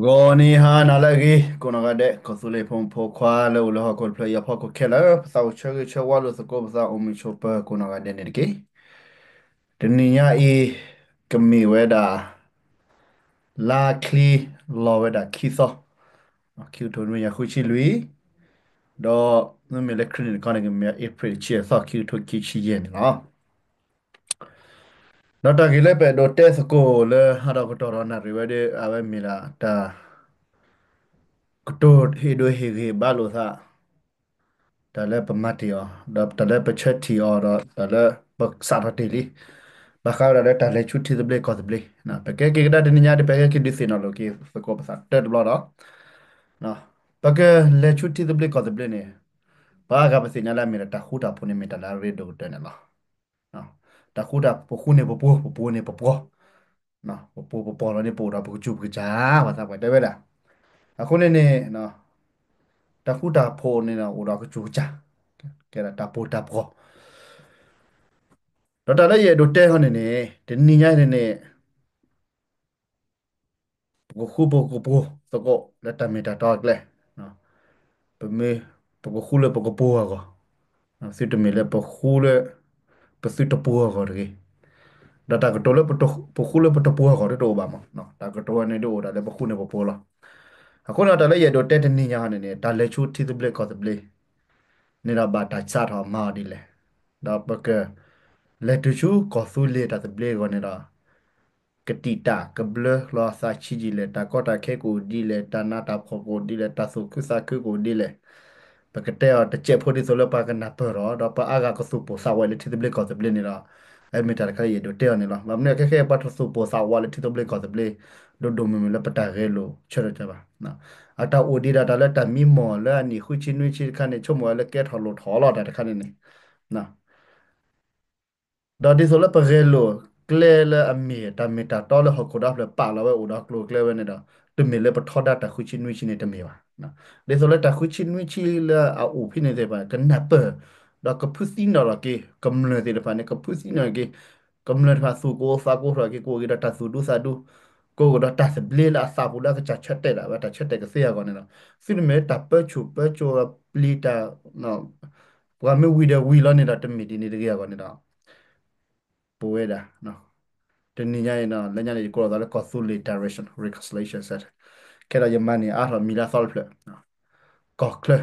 ဂီၤနံၤဟါနၤလၢအဂ့ၤ ကိးနီၢ်ဂၤဒဲး ကီၢ်သူလ့ၤဖိမုၣ်ဖိခွါလၢအိၣ်လၢဟီၣ်ခိၣ်တဖျၢၣ်အံၤအဖီခိၣ်ခဲလၢာ် ပသးအိၣ်ဆၢဂ့ၤဆၢဝါလိာ်သကိးပသးအိၣ်မုာ်ဆိးပၢၤကိးနီၢ်ဂၤဒဲးန့ၣ်တက့ၢ်. တနံၤညါအံၤ ကမ့ၢ်ဝဲဒၣ် လါချံလီၤဝဲဒၣ်ခံသီ, ခံကထိနွံကယၤဃုဆံလွံၢ်, ဒီးမ့မ့ၢ်လၢခရံာ်နံၣ်တခီန့ၣ် ကမ့ၢ် April တဆံယဲၢ်သီ ခံကထိခံဆံယဲၢ်န့ၣ်လီၤ. ဒီးတၢ်ဂ့ၢ်လၢပအဲၣ်ဒိးတဲသကိးလၢဟါဒီးကတီၢ်ဒီးနၣ်ရံၣ်ဝဲဒီး အဝဲမ့ၢ်ဒၣ်တၢ် ကတိၤဟ့ၣ်ဒိဟ့ၣ်ဂ့ၤဘၣ်လိာ်သး တၢ်လၢပမၤတ့ၢ်အီၤ ဒီးတၢ်လၢပဆၢထံၣ်အီၤ ဒီးတၢ်လၢပစးထီၣ်တ့ၢ်လံ. ဘၣ်ဃးဝဲဒၣ်လၢတၢ်လဲၤဆူထံသဘျ့ကီၢ်သဘျ့, ပကဲက့ၤကဒါတနံၤညါဒီး ပကဲက့ၤဒုးသ့ၣ်နီၣ်လိာ်က့ၤသကိးပသးတၢတဘျီဒီး ပကလဲၤဆူထံသဘျ့ကီၢ်သဘျ့န့ၣ် ပှၤအါဂၤပသ့ၣ်ညါလၢအမ့ၢ်ဒၣ်တၢ်ဃူတၢ်ဖိးန့ၣ် မ့ၢ်တၢ်လၢအရ့ဒိၣ်ကတၢၢ်န့ၣ်လီၤ. တၢ်ဃူတၢ် ပဃူန့ၢ်ပပှိၤ, ပပှိၤန့ၢ်ပပှီၤ, ပပှိၤပပှီၤလီၤန့ၣ် ပအိၣ်ဒီးပကစူၢ်ပကစၢ် ပှၤသးပှၢ်တဲဝဲဒၣ်. အဃိန့ၣ်န့ၣ် တၢ်ဃူတၢ်ဖိးန့ၣ် အိၣ်ဒီးကစူၢ်ကစၢ် ကဲဒၣ်တၢ်ပှိၤတၢ်ပှီၤ ဒီးတၢ်လၢယအဲၣ်ဒိးတဲဟီန့ၣ်န့ၣ် တနံၤညါန့ၣ်န့ၣ် ပကဃူပကဖိးသကိးလၢတၢ်မ့ၢ်တၢ်တီအကျဲ, ပမ့ၢ် ပကဃူလၢပကပှိၤအဂီၢ်, သုတမ့ၢ်လၢပဃူလၢ ပသုတပှိၤအဂီၢ်တဂ့ၤ. ဒီးတၢ်ကတိၤလၢ ပဃူလၢပတပှိၤအဂီၢ်တအိၣ်ဘၣ်မး, တၢ်ကတိၤဝဲန့ၣ်ဒ်အိၣ်ဒၣ်လၢပဃူန့ၢ်ပပှိၤလီၤ. အဃိန့ၣ်ဒီးတၢ်လၢယအဲၣ်ဒိးတဲတနံၤညါဟီန့ၣ်န့ၣ် တၢ်လဲၤဆူထံသဘျ့ကီၢ်သဘျ့ န့ၣ်ဒီးဘၣ်တၢ်စးထီၣ်မၤအီၤဒ်လဲၣ်, ဒီးပက လဲၤတုၤဆူကီၢ်သူလ့ၤတၢ်သဘျ့အဂီၢ်န့ၣ်ဒီး ကတံာ်တာ်ကဘျၢလီၤသးဆံးယံာ်လဲၣ်, တၢ်ကီတၢ်ခဲကအိၣ်ဒ်လဲၣ်, တၢ်နးတၢ်ဖှီၣ်ကအိၣ်ဒ်လဲၣ်, တၢ်သူၣ်ခုသးခုကအိၣ်ဒ်လဲၣ်, ပကတဲအီၤတစဲးဖိဒ်သိးလၢပှၤကနၢ်ပၢၢ်ထီၣ် ဒီးပှၤအါဂၤကသူၣ်ပိၢ်သးဝးလၢထံသဘျ့ကီၢ်သဘျ့န့ၣ်ဒီး အမ့ၢ်တၢ်တခါလၢယအဲၣ်ဒိးတဲအီၤန့ၣ်လီၤ. ဘၣ်မနုၤခဲခဲအံၤ ပှၤတသူၣ်ပိၢ်သးဝးလၢထံသဘျ့ကီၢ်သဘျ့ ဒိၣ်ဒိၣ်မုၢ်မုၢ်လၢပတၢ်ဂဲၤလိာ်ဆၢထၢၣ်တၢ်ဘၣ်. အတၢ်အိၣ်ဒံးဒၣ်တၢ်လၢတၢ်မံမီၢ်လၢအနံၣ်ဃုဆံနွံဆံတခါန့ၣ် ဆိကမိၣ်ဝဲလၢကဲထီၣ်လိၣ်ထီၣ်လီၤတၢ်တခါန့ၣ်န့ၣ် ဒီးဒ်သိးလၢပဂဲၤလိာ်ကျဲလၢအမ့ၢ်တၢ်မ့ၢ်တၢ်တီလၢဟီၣ်ခိၣ်ဒီဖျၢၣ်ပာ်လီၤဝဲအိၣ်ဒီးကျိၤကျဲဝဲန့ၣ်ဒီး တမ့ၢ်လၢပထီဒါတၢ်ဃုဆံနွံဆံန့ၣ်တမ့ၢ်ဘၣ်. ဒ်သိးလၢတၢ်ဃုဆံနွံဆံလၢအအိၣ်ဖဲန့ၣ်သ့ၣ်တဖၣ် ကနၢ်ပၢၢ် ဒီးကဖုသံနီၣ်ထီၣ်က့ၤ ကမျၢၢ်သ့ၣ်တဖၣ်န့ၣ် ကဖုသံနီၣ်က့ၤ ကမျၢၢ်တဖၣ်သူၣ်ကအိၣ်သးကအိၣ်ထီၣ်က့ၤ ကအိၣ်က့ၤဒီးတၢ်သူၣ်ဒူသးဒူ ကအိၣ်က့ၤဒီးတၢ်သဘျ့လၢအသးပူၤလၢအကစၢ်ဆၢတဲာ်ဒၣ်ဝဲတၢ်ဆၢတဲာ်ကသ့အဂီၢ်န့ၣ်ဒီး သုတမ့ၢ်တၢ်ပၢဆူၣ်ပၢစိးပျံၤတၢ် ပှၤမ့ၢ်ဝံၤဒီးဝံၤလီၤန့ၣ်ဒီး တမ့ၢ်ဒ်န့ၣ်တဂ့ၤအဂီၢ်န့ၣ်ဒီး ပဝဲဒၣ် တနံၤညါအံၤ လၢညါန့ၣ် ယကိးလီၤသးလၢ ကီၢ်သူလ့ၤ direction reconciliation center ခဲဒီးယမၤန့ၢ်အါထီၣ်မံၤလၢအသီတဖျၢၣ် ကီၢ်ချၢ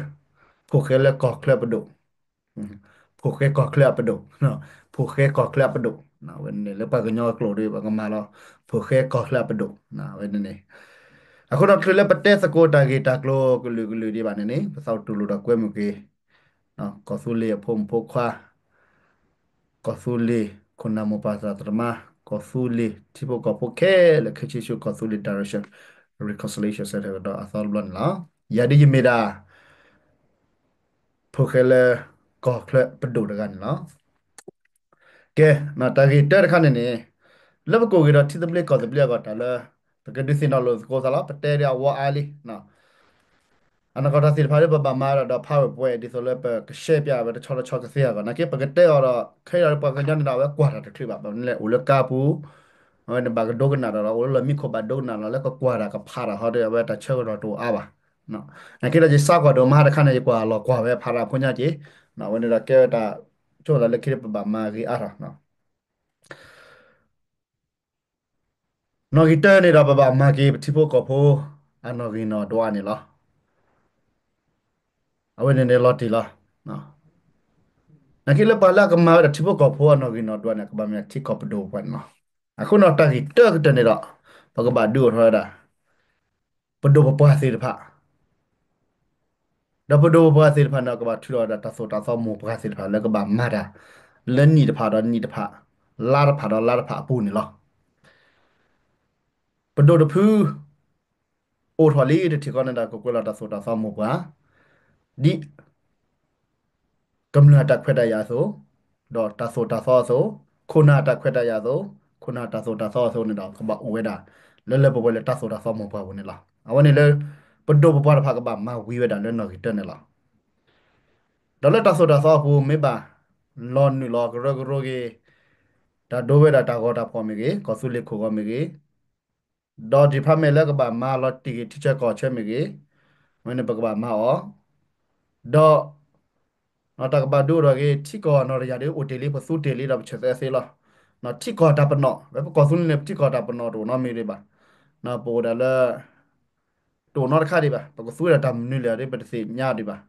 ဖိၣ်ဃဲလၢကီၢ်ချၢအပဒိၣ် ဖိၣ်ဃဲကီၢ်ချၢအပဒိၣ် ဖိၣ်ဃဲကီၢ်ချၢအပဒိၣ် ဝဲန့ၣ်လၢပှၤကညီအကျိာ်ဒီး ပကမၤလီၤ ဖိၣ်ဃဲကီၢ်ချၢအပဒိၣ် ဝဲန့ၣ်န့ၣ် အဃိဒီးချုးလၢပတဲသကိးတၢ်ဂ့ၢ်တၢ်ကျိၤကလုာ်ကလုာ်ဒံးဘၣ်န့ၣ်န့ၣ် ပသးအိၣ်တူၢ်လိာ်ဒီးကွဲမုာ်က့ၤ ကီၢ်သူလ့ၤအဖိမုၣ်ဖိခွါ ကီၢ်သူလ့ၤခိၣ်နၢ်မိၢ်ပၢ်သရၣ်သမါ ကီၢ်သူလ့ၤထံဖိကီၢ်ဖိခဲလၢာ်ခဲဆ့ဆူ ကီၢ်သူလ့ၤ direction reconciliation center ကဒီးအသီတဘျီန့ၣ်လီၤ. ယၤဒ်ယမ့ၢ်ဒၣ် ဖိၣ်ဃဲလၢကီၢ်ချၢပဒိၣ်တဂၤန့ၣ်လီၤ. ကဲ တၢ်ဂ့ၢ်တၢတခါန့ၣ်န့ၣ် လၢပကိၣ်ဂ့ၤဒီးထံသဘျ့ကီၢ်သဘျ့အဂီၢ် တၢ်လၢ ပကဒုးသ့ၣ်နီၣ်လိာ်သကိးသးလီၤ. ပတဲဒ်အဝဲအါလံ အနီၢ်ကီၢ်တၢ်သ့ၣ်တဖၣ်လၢပဘၣ်မၤဒီး ဒီး PowerPoint ဒ်သိးလၢပက share ပျးဝဲတဆီတဆီကသ့အဂီၢ် နာ်က့ပကတဲအီၤဒီး ခဲအံၤဒီးပှၤကညီန့ၣ်ဒီး အဝဲကွၢ်တၢ်တချုးဘၣ် ဘၣ်မနုၤလဲၣ် အိၣ်လၢကါပူၤ အဝဲန့ၣ်ဘၣ်ကဒိကနၣ်ဒီး အိၣ်လၢလီၢ်မံခိၣ်ဘၣ်ဒိကနၣ်လီၤ လၢကကွၢ်တၢ်ကဖးတၢ်ဟီဒီး အဝဲတၢ်ဆၢကတီၢ်တအိၣ်အါဘၣ်. နာ်က့ဒီးယစးကွၢ်ဒိၣ်မးတခါန့ၣ် ယကွၢ်လီၤကွၢ်ဝဲဖးတၢ်ဖိညါက့ၤ အဝဲန့ၣ်ဒီးကဲဝဲတၢ် ဆိလၢလၢခံဒီးပဘၣ်မၤဂ့ၤအါထီၣ် နီၣ်ဂံၢ်တၢန့ၣ်ဒီး ပဘၣ်မၤက့ၤပထံဖိကီၢ်ဖိ အနီၣ်ဂံၢ်နီၣ်ဒွးန့ၣ်လီၤ. အဝဲန့ၣ်န့ၣ်လီၤတံၢ်လီၤ. နာ်က့လၢပှၤလၢအကမၤဝဲဒၣ်ထံဖိကီၢ်ဖိအနီၣ်ဂံၢ်နီၣ်ဒွးန့ၣ် ကဘၣ်မ့ၢ်ထံကီၢ်ပဒိၣ်ပပှၢ်န့ၣ်လီၤ. အဃိန့ၣ်တၢ်ဂ့ၢ်တၢကတၢၢ်န့ၣ်ဒီး ပကဘၣ်ဒုးအိၣ်ထီၣ်ဝဲဒၣ် ပဒိၣ်ပပှၢ်သ့ၣ်တဖၣ် ဒီးပဒိၣ်ပပှၢ်သ့ၣ်တဖၣ်န့ၣ် ကဘၣ်ထုးထီၣ်ဝဲဒၣ်တၢ်သိၣ်တၢ်သီမိၢ်ပှၢ်သ့ၣ်တဖၣ်လၢကဘၣ်မၤတၢ် လၢနံၣ်တဖၣ်ဒီးနံၣ်တဖၣ် လါတဖၣ်ဒီးလါတဖၣ်အပူၤန့ၣ်လီၤ. ပဒိၣ်တဖု အိၣ်ထီၣ်လံတထံၣ်ဃီန့ၣ်ဒီး ကကွဲးလီၤတၢ်သိၣ်တၢ်သီမိၢ်ပှၢ် ဒ် ကမျၢၢ်အတၢ်ခွဲးတၢ်ယာ်အသိး, ဒီးတၢ်သိၣ်တၢ်သီအသိး, ခိၣ်နၢ်အတၢ်ခွဲးတၢ်ယာ်အသိး, ခိၣ်နၢ်တၢ်သိၣ်တၢ်သီအသိးန့ၣ်ဒီး ကဘၣ်အိၣ်ဝဲဒၣ် လၢလၢပှဲၤပှဲၤလၢတၢ်သိၣ်တၢ်သီမိၢ်ပှၢ်ပူၤန့ၣ်လီၤ. အဝဲန့ၣ်လၢ ပဒိၣ်ပပှၢ်တဖၣ်ကဘၣ်မၤဝံၤဝဲဒၣ်လၢနီၣ်ဂံၢ်တၢန့ၣ်လီၤ. ဒီးလၢတၢ်သိၣ်တၢ်သီအပူၤ မ့ၢ်ဘၣ်လီၤနုာ်လီၤကရၢကရိဂ့ၤ, တၢ်ဒိဝဲဒၣ်တၢ်ဂီၤတၢ်ဖီၣ်မ့ၢ်ဂ့ၤ, ကီၢ်သူလ့ၤခိၣ်ဂီၤမ့ၢ်ဂ့ၤ, ဒီး department လၢကဘၣ်မၤလီၤတံၢ်ဂ့ၤ ထံဆၢကီၢ်ဆၢမ့ၢ်ဂ့ၤ, အဝဲန့ၣ်ပကဘၣ်မၤအီၤ, ဒီး တၢ်ကဘၣ်ဒုးအိၣ်ထီၣ်က့ၤ ထံကီၢ်နီၢ်တယၢ်ဒီး အိၣ်တ့ၢ်လံ ပသူတ့ၢ်လံဒီးပဆဲးသဲသ့လီၤ. ထံကီၢ်တၢ်ပနီၣ် ပကီၢ်သူလ့ၤန့ၣ် ပထံကီၢ်တၢ်ပနီၣ်တအိၣ်နီတမံၤဒံးဘၣ်. ပအိၣ်ဒၣ်လၢ တအိၣ်နီတခါဒံးဘၣ်. ပကသူဝဲဒၣ်တၢ်မနုၤလဲၣ်ဒီး ပတသ့ၣ်ညါဒံးဘၣ်.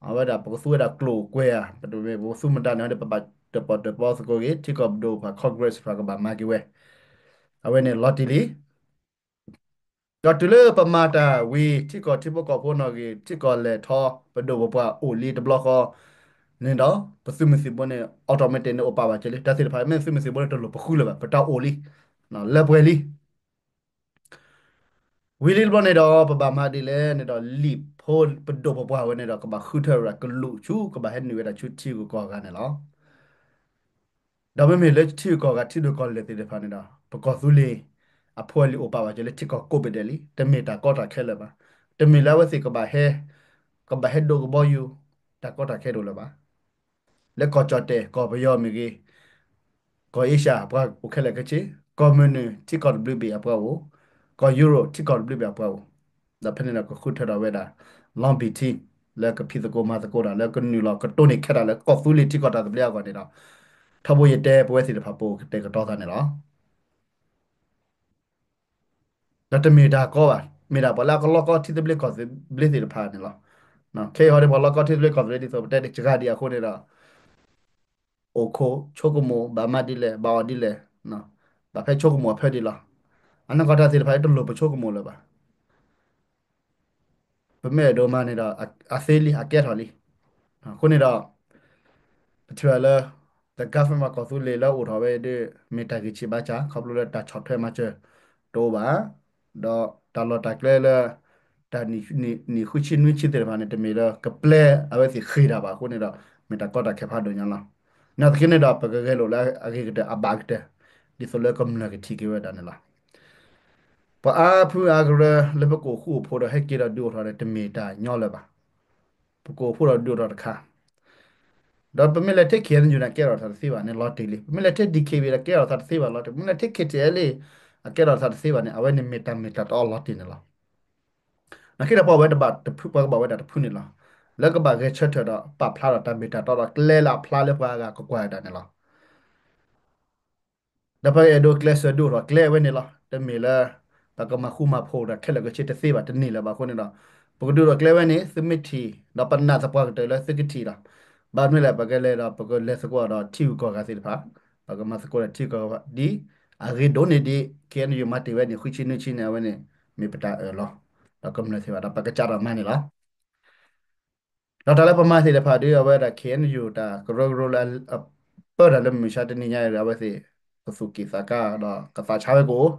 အဝဲဒၣ်ပကသူဝဲဒၣ်ကျိၣ်ကွဲၤဧါ, ပတမ့ၢ်ပကသူမတၤန့ၣ်ဒီး ပဘၣ်တၢၣ်ပီၣ်တၢၣ်ပီသကိးက့ၤ ထံကီၢ်ပဒိၣ်ပှၤ Congress ပှၤကဘၣ်မၤက့ၤဝဲ, အဝဲန့ၣ်လီၤတံၢ်လံ. ဒီးတုၤလၢပမၤတၢ်ဝံၤ ထံကီၢ်ထံဖိကီၢ်ဖိနီၣ်ဂံၢ် ထံကီၢ်လဲၤထီၣ် ပဒိၣ်ပပှၢ်အိၣ်လံတဘျီဃီန့ၣ်ဒီး ပသုးမုၢ်သံၣ်ဘိန့ၣ် automatic န့ၣ်အိၣ်ပာ်ဘၣ်က့ၤလံ. တၢ်သ့ၣ်တဖၣ်မ့ၢ်သုးမုၢ်သံၣ်ဘိန့ၣ် တလိၣ်ပဃုလၢၤဘၣ်, ပတၢ်အိၣ်လံ, လၢပှဲၤလံ. ဝံၤလံတဘျီန့ၣ်ဒီး ပဘၣ်မၤဒ်လဲၣ်န့ၣ်ဒီး လံာ်ဖိပဒိၣ်ပပှၢ်ဝဲန့ၣ်ဒီး ကဘၣ်ဃုထၢဝဲဒၣ်ကလူးဆူ ကဘၣ်ဟဲနုာ်ဝဲဒၣ်ဆူထံဂုၤကီၢ်ဂၤန့ၣ်လီၤ. ဒီးမ့မ့ၢ်လၢထံဂုၤကီၢ်ဂၤ ထံဒိၣ်ကီၢ်လဲၢ်သ့ၣ်တဖၣ်န့ၣ်ဒီး ပကီၢ်သူလ့ၤအဖိအလံၤအိၣ်ပာ်ဘၣ်က့ၤလၢထံကီၢ်ကိးဘ့ၣ်ဒဲးလံ, တမ့ၢ်တၢ်ကီတၢ်ခဲလၢၤဘၣ်. တမ့ၢ်လၢအဝဲသ့ၣ်ကဘၣ်ဟဲ, ကဘၣ်ဟဲဒိးကဘီယူၤ တၢ်ကီတၢ်ခဲတအိၣ်လၢၤဘၣ်. လၢကီၢ်ကၠီၣ်တဲၣ် ကီၢ်ပယီၤမ့ၢ်ဂ့ၤ, ကီၢ်အ့ရှၢၣ်အပှၤအိၣ်ခဲလၢာ်ခဲဆ့, ကီၢ်မုၢ်နုာ်ထံကီၢ်တဘျုးဘ့ၣ်အပှၤအိၣ်, ကီၢ်ယူရိၣ်ထံကီၢ်တဘျုးဘ့ၣ်အပှၤအိၣ်, ဒီးဖဲန့ၣ်ဒီးကဃုထၢဒီးဝဲဒၣ် လီဘံၣ်ထံ လၢကဖံးသကိးမၤသကိးတၢ် လၢကနုာ်လီၤကတိၢ်န့ၢ်ခဲတၢ်လၢကီၢ်သူလ့ၤထံကီၢ်တၢ်သဘျ့အဂီၢ်န့ၣ်ဒီး ထီဘိယတဲပဝဲသ့ၣ်တဖၣ်ပအိၣ်ကတဲာ်ကတီၤသးန့ၣ်လီၤ. ဒီးတမ့ၢ်တၢ်ကီဘၣ်, မ့ၢ်ဒၣ်ပှၤလၢအကလီကီထံသဘျ့ကီၢ်သဘျ့သ့ၣ်တဖၣ်န့ၣ်လီၤ. ခဲအံၤဟီဒီးပှၤလီကီထံသဘျ့ကီၢ်သဘျ့ဒ်သိးပတဲတကဂၤဒံးအဃိန့ၣ်ဒီး အိၣ်ခိးဆိကမိၣ် ဘၣ်မၤဒ်လဲၣ် ဘၣ်အီၣ်ဒ်လဲၣ်, ဘၣ်ဖဲဆိကမိၣ်အဖၢဒံးလီၤ. အနီၢ်ကီၢ်တၢ်သ့ၣ်တဖၣ်အံၤတလိၣ်ပဆိကမိၣ်လၢၤဘၣ်. ပမ့ၢ်အဲၣ်ဒိးမၤန့ၣ်ဒီး အသ့လံ အကဲထီၣ်လံ. အဃိန့ၣ်ဒီး ပထံၣ်ဘၣ်လၢ the government ကီၢ်သူလ့ၤလၢအိၣ်ထီၣ်ဝဲဒီး မ့ၢ်တၢ်ဂံၢ်ဆံးဘါစၢ် ခီဖျိလၢတၢ်ဆီၣ်ထွဲမၤစၢၤတအိၣ်ဘၣ်, ဒီးတၢ်လီၢ်တၢ်ကျဲလၢ တၢ်နံၣ်ဃုဆံနွံဆံသ့ၣ်တဖၣ်န့ၣ် တမ့ၢ်လၢကပျဲအဝဲသ့ၣ်ဃ့ၢ်တၢ်ဘၣ်အဃိန့ၣ်ဒီး မ့ၢ်တၢ်ကီတၢ်ခဲဖးဒိၣ်ညါလီၤ. နာ်သက့န့ၣ်ဒီး ပကဂဲၤလိာ်လၢအဂ့ၤကတၢၢ်အဘၣ်ကတၢၢ် ဒ်သိးလၢကမျၢၢ်ကထံၣ်က့ၤဝဲဒၣ်န့ၣ်လီၤ. ပှၤအါဖုအါကရၢလၢပကအိၣ်ဃူအိၣ်ဖိးဒီးဟဲက့ၤဒီးဒုးအိၣ်ထီၣ်န့ၣ် တမ့ၢ်တၢ်ညီလၢၤဘၣ်. ပကအိၣ်ဖှိၣ်ဒီးဒုးအိၣ်ထီၣ်တခါ, ဒီးပမ့ၢ်လဲၤထဲ KNU န့ၣ် ကဲထီၣ်သးတသ့ဘၣ်န့ၣ် လီၤတံၢ်လံ. ပမ့ၢ်လဲၤထဲ DKBA ဒီးကဲထီၣ်သးတသ့ဘၣ်လီၤတံၢ်, ပမ့ၢ်လဲၤထဲ KTLA အကဲထီၣ်သးတသ့ဘၣ်န့ၣ် အဝဲန့ၣ်မ့ၢ်တၢ်မ့ၢ်တၢ်တီအလီၤတံၢ်န့ၣ်လီၤ. နာ်က့ဒီးပှၤဝဲတဘၣ်တဖု ပှၤကဘၣ်ဝဲဒၣ်တဖုန့ၣ်လီၤ. လၢကဘၣ်ဂဲၤဆၢထၢၣ်ဒီးပာ်ဖျါဒီးတၢ်မ့ၢ်တၢ်တီဒီးကျဲလၢအဖျါလၢပှၤအဂၤကကွၢ်ဒၣ်န့ၣ်လီၤ. ဒီးပအဲၣ်ဒိးကျဲးစၢးဒုးအိၣ်ထီၣ်ကျဲအဝဲန့ၣ်လီၤ. တမ့ၢ်လၢ ပကမၤဃူမၤဖိးဒီးခဲလၢာ်ခဲဆ့တသ့ဘၣ် တန့ၢ်လၢၤဘၣ်အဃိန့ၣ်ဒီး ပကဒုးအိၣ်ထီၣ်ကျဲဝဲန့ၣ် သုမ့ၢ်ထံၣ် ဒီးပနာ်သပှၢ်ကတၢၢ်လၢသုကထံၣ်လီၤ. ဘၣ်မနုၤလဲၣ် ပကလဲၤဒီး ပကလဲၤသကိးဒီးထံဂုၤကီၢ်ဂၤသ့ၣ်တဖၣ်, ပကမၤသကိးဒီးထံဂုၤကီၢ်ဂၤဒ်အဂ့ၤဒိၣ်န့ၢ်ဒံး KNU မၤတ့ၢ်ဝဲန့ၣ် ဃုဆံနွံဆံန့ၣ် အဝဲန့ၣ် မ့ၢ်ပတၢ်အၢၣ်လီၤ ဒီးကမျၢၢ်သ့ၣ်တဖၣ်ဒီး ပကစးထီၣ်မၤန့ၣ်လီၤ. ဒီးတၢ်လၢပမၤသ့ၣ်တဖၣ်ဒီး အဝဲဒၣ် KNU တၢ်ကရၢကရိလၢ ပၢတၢ်လၢမုၢ်မဆါတနံၤညါအံၤဒီး အဝဲသ့ၣ် ကသူၣ်က့ၣ်သးကါဒီးကသးဆါဝဲကအိၣ်,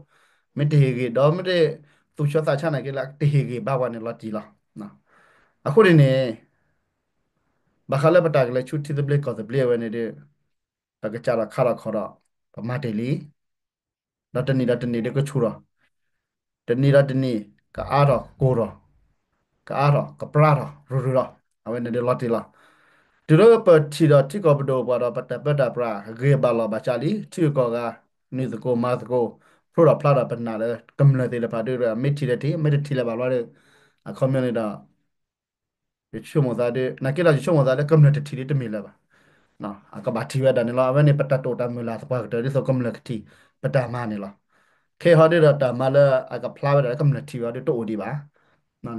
မ့ၢ်တဟ့ၣ်ဂ့ၤ ဒီးမ့ၢ်တသူၣ်ဆူၣ်သးဆါနာ်က့လၢ တဟ့ၣ်ဂ့ၤဘၣ်ပှၤန့ၣ်လီၤတံၢ်လီၤ. အဃိန့ၣ်န့ၣ် ဘၣ်ဃးလၢပတၢ်ကလဲၤဆူထံသဘျ့ကီၢ်သဘျ့အဝဲန့ၣ်ဒီး ပကစးထီၣ်ခါထီၣ်ခီၣ်ဒီး ပမၤတ့ၢ်လံ ဒီးတနံၣ်ဒီးတနံၣ်ဒီးကဆူၣ်ထီၣ်, တနံၣ်ဒီးတနံၣ် ကအါထီၣ်ကိၢ်ထီၣ်, ကအါထီၣ်ကပြါထီၣ်ရူၤရူၤထီၣ်, အဝဲန့ၣ်ဒီးလီၤတံၢ်လီၤ. တုၤလၢပထံၣ်ဒီးထံကီၢ်ပဒိၣ်ပှၤဒီး ပတၢ်ပၢတၢ်ပြးဂ့ၤဘၣ်လီၤဘၣ်စးလံ, ထံဂုၤကီၢ်ဂၤ နုာ်သကိးမၤသကိး ဖျိထီၣ်ဖျါထီၣ်ပနာ်လၢကမျၢၢ်သ့ၣ်တဖၣ်ဒီး မ့ၢ်ထံၣ်လၢထံၣ် မ့ၢ်တထံၣ်လၢၤဘၣ်လီၤဒီး အခီပညီန့ၣ်ဒီး ယဆိကမိၣ်သးဒီး နာ်က့ဒီးယဆိကမိၣ်သးလၢကမျၢၢ်တထံၣ်လံတမ့ၢ်လၢၤဘၣ်. အကဘၣ်ထံၣ်ဝဲဒၣ်န့ၣ်လီၤ. အဝဲန့ၣ် ပတၢ်တိာ်တၢ်မုၢ်လၢ်သပှၢ်ကတၢၢ် ဒ်သိးကမျၢၢ်ကထံၣ် ပတၢ်မၤန့ၣ်လီၤ. ခဲအံၤဟီဒီးတၢ်မၤလၢအကဖျါဝဲဒၣ်လၢကမျၢၢ်ထံၣ်ဝဲဒီးတအိၣ်ဒံးဘၣ်.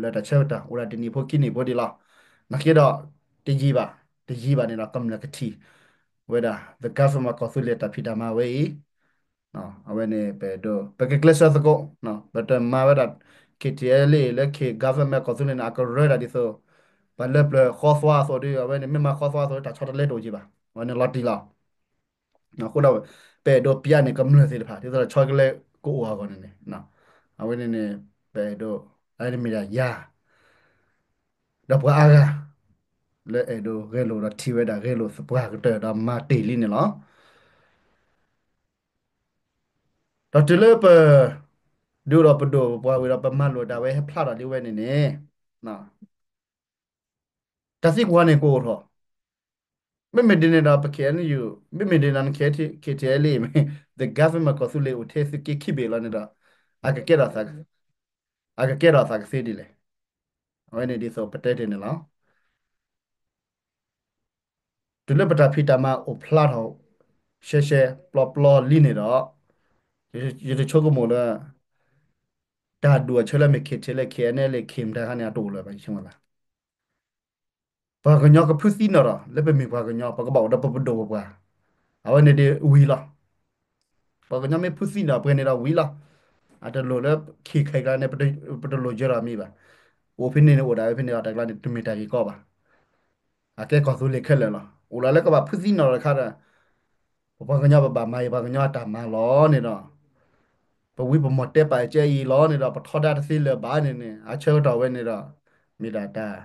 လၢတၢ်ဆၢကတီၢ်အိၣ်ဒၣ်တနံၣ်ဖိခံနံၣ်ဖိဒံးလီၤ. နာ်က့ဒီး တယံာ်ဘၣ်, တယံာ်ဘၣ်န့ၣ်ဒီး ကမျၢၢ်ကထံၣ်ဝဲဒၣ် the government ကီၢ်သူလ့ၤတၢ်ဖံးတၢ်မၤဝဲအံၤ အဝဲန့ၣ် ပအဲၣ်ဒိး ပကကျဲးစၢးသကိး, ပတမၤဝဲဒၣ် KTLA လၢ K government ကီၢ်သူလ့ၤန့ၣ် အကရၢတၢ်ဒ်သိး ပှၤလၢပျၢၤဃီသွါအသိးဒီး အဝဲန့ၣ် မ့ၢ်မၤဃီသွါအသိး တၢ်ဆီတလဲတအိၣ်က့ၤဘၣ်, အဝဲန့ၣ်လီၤတံၢ်လီၤ. အဃိဒီး ပအဲၣ်ဒိးပျးန့ၢ်ကမျၢၢ်သ့ၣ်တဖၣ် ဒ်သိးဒီးဆီတလဲကအိၣ်အဂီၢ်န့ၣ်န့ၣ်, အဝဲန့ၣ်န့ၣ် ပအဲၣ်ဒိး အဝဲန့ၣ်မ့ၢ်ဒၣ်ယၤ ဒီးပှၤအါဂၤ လၢအဲၣ်ဒိးဂဲၤလိာ်ဒီးထံၣ်ဝဲဒၣ်ဂဲၤလိာ်သပှၢ်ကတၢၢ်ဒီးမၤတ့ၢ်လံန့ၣ်လီၤ. ဒီးတုၤလၢပ ဒုးအိၣ်ဒီးပဒိၣ်ပပှၢ်ဝံၤဒီး ပမၤလိာ်ဒၣ်ဝဲဟဲဖျါထီၣ်ဒ်ဝဲန့ၣ်န့ၣ်, တၢ်သံကွၢ်န့ၣ်ကအိၣ်ထီၣ်, မ့မ့ၢ်ဒ်န့ၣ်ဒီး ပ KNU, မ့မ့ၢ်ဒ်န့ၣ် KTLA မ့ၢ် the government ကီၢ်သူလ့ၤအိၣ်ထဲသုးက့ခံဘ့ၣ်လီၤန့ၣ်ဒီး အကကဲထီၣ်သး အကကဲထီၣ်သးကသ့ဒ်လဲၣ်. အဝဲန့ၣ်ဒ်သိးပတဲတ့ၢ်န့ၣ်လီၤ. တုၤလၢပတၢ်ဖံးတၢ်မၤအိၣ်ဖျါထီၣ် ရှဲရှဲပျီပျီလံန့ၣ်ဒီး ယတဆိကမိၣ်လၢ တၢ်ဒူၣ်အဆၢလၢမ့ၢ် KTLA KNLA ခ့မတၤခါန့ၣ် အတအိၣ်လၢၤဘၣ် ယဆိကမိၣ်လၢ ပှၤကညီကဖုသံနီၣ်ဒီး လၢပမ့ၢ်ပှၤကညီ ပကဘၣ်အိၣ်ဒီးပပဒိၣ်ပပှၢ်, အဝဲန့ၣ်ဒ်ဝံၤလီၤ. ပှၤကညီမ့ၢ်ဖုသံနီၣ်ပှဲၤန့ၣ်ဒီးဝံၤလီၤ. အတလိၣ်လၢခံခဲကျါန့ၣ် ပတလိၣ်ယၢၤဒီးမံၤဘၣ်. အိၣ်ဖဲန့ၣ်န့ၣ်အိၣ်ဒၣ်ဝဲဖဲန့ၣ်ဒီး တၢ်ကျါန့ၣ် တမ့ၢ်တၢ်ဂ့ၢ်ကီဘၣ်. အကဲကီၢ်သူလ့ၤခဲလၢာ်လီၤ. အိၣ်လီၤလၢကဘၣ်ဖုသံနီၣ်တခါဒီး ပပှၤကညီပဘၣ်မၤအံၤ ပှၤကညီအတၢ်မၤလီၤန့ၣ်ဒီး ပဝံပမီၢ်တဲပာ်ကဲအံၤလီၤန့ၣ်ဒီး ပထီဒါတသ့လၢၤဘၣ်န့ၣ်န့ၣ် အဆၢကတီၢ်ဝဲန့ၣ်ဒီး မ့ၢ်ဒၣ်တၢ်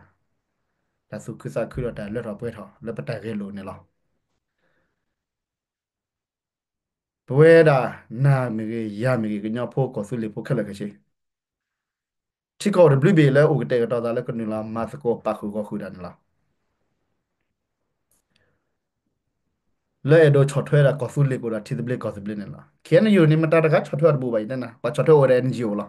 တၢ်သူၣ်ခုသးခုဒီးတၢ်လၢထီၣ်ပှဲၤထီၣ်လၢပတၢ်ဂဲၤလိာ်န့ၣ်လီၤ. ပဝဲဒၣ်နၤမ့ၢ်ဂ့ၤ ယၤမ့ၢ်ဂ့ၤ ကညီဖိကီၢ်သူလ့ၤဖိခဲလၢာ်ခဲဆ့ ထံကီၢ်အိၣ်တဘျုးဘ့ၣ်လၢအိၣ်ကတဲာ်ကတီၤသးလၢကနုာ်လီၤမၤသကိးပာ်ဃုာ်ဂီၤဃုာ်တၢ်န့ၣ်လီၤ. လၢအဲၣ်ဒိးဆီၣ်ထွဲဒၣ်ကီၢ်သူလ့ၤကအိၣ်ဒီးထံသဘျ့ကီၢ်သဘျ့န့ၣ်လီၤ. ခ့ၣ်အဲၣ်ယူၣ်န့ၣ် မတၤတဂၤဆီၣ်ထွဲအီၤတဘူးဘၣ် ယတဲနၤ ပှၤဆီၣ်ထွဲအိၣ်ဝဲဒၣ် အ့ၣ်ယူၣ်လီၤ.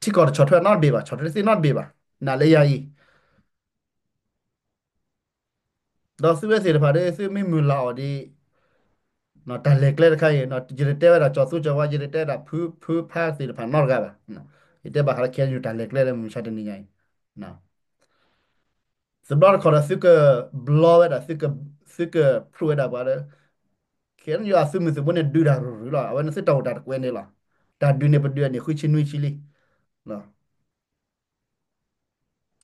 ထံကီၢ်တဆီၣ်ထွဲနီတဘ့ၣ်ဘၣ် ဆီၣ်ထွဲတသ့နီတဘ့ၣ်ဘၣ် နၤလၢယၤအံၤ ဒီးသုဝဲသ့ၣ်တဖၣ်ဒီး သုမ့ၢ်မုၢ်လၢ်အီၤဒ် တၢ်လဲၤကျဲတခါအံၤ ယတတဲဝဲဒၣ်ကၠီၤသူကၠီၤဝါ ယတတဲဝဲဒၣ်ဖု ဖုဖါသ့ၣ်တဖၣ်နီတဂၤဘၣ်. ယတဲဘၣ်ဃးလၢ ခ့ၣ်အဲၣ်ယူၣ် တၢ်လဲၤကျဲလၢမုၢ်မဆါတနံၤညါအံၤ တဘျီတခီၣ်ဒီးသုကဘျီဝဲဒၣ် သုကဖျိးဝဲဒၣ်ပှၤဒီး ခ့ၣ်အဲၣ်ယူၣ်အသုးမုၢ်သံၣ်ဘိန့ၣ် ဒုးတၢ်ရုၢ်ရုၢ်လီၤ. အဝဲန့ၣ်သုတၢ်အိၣ်တၢ်တကွဲးန့ၣ်လီၤ. တၢ်ဒုးန့ၣ်ပဒုးအနံၣ်ဃုဆံနွံဆံလံ.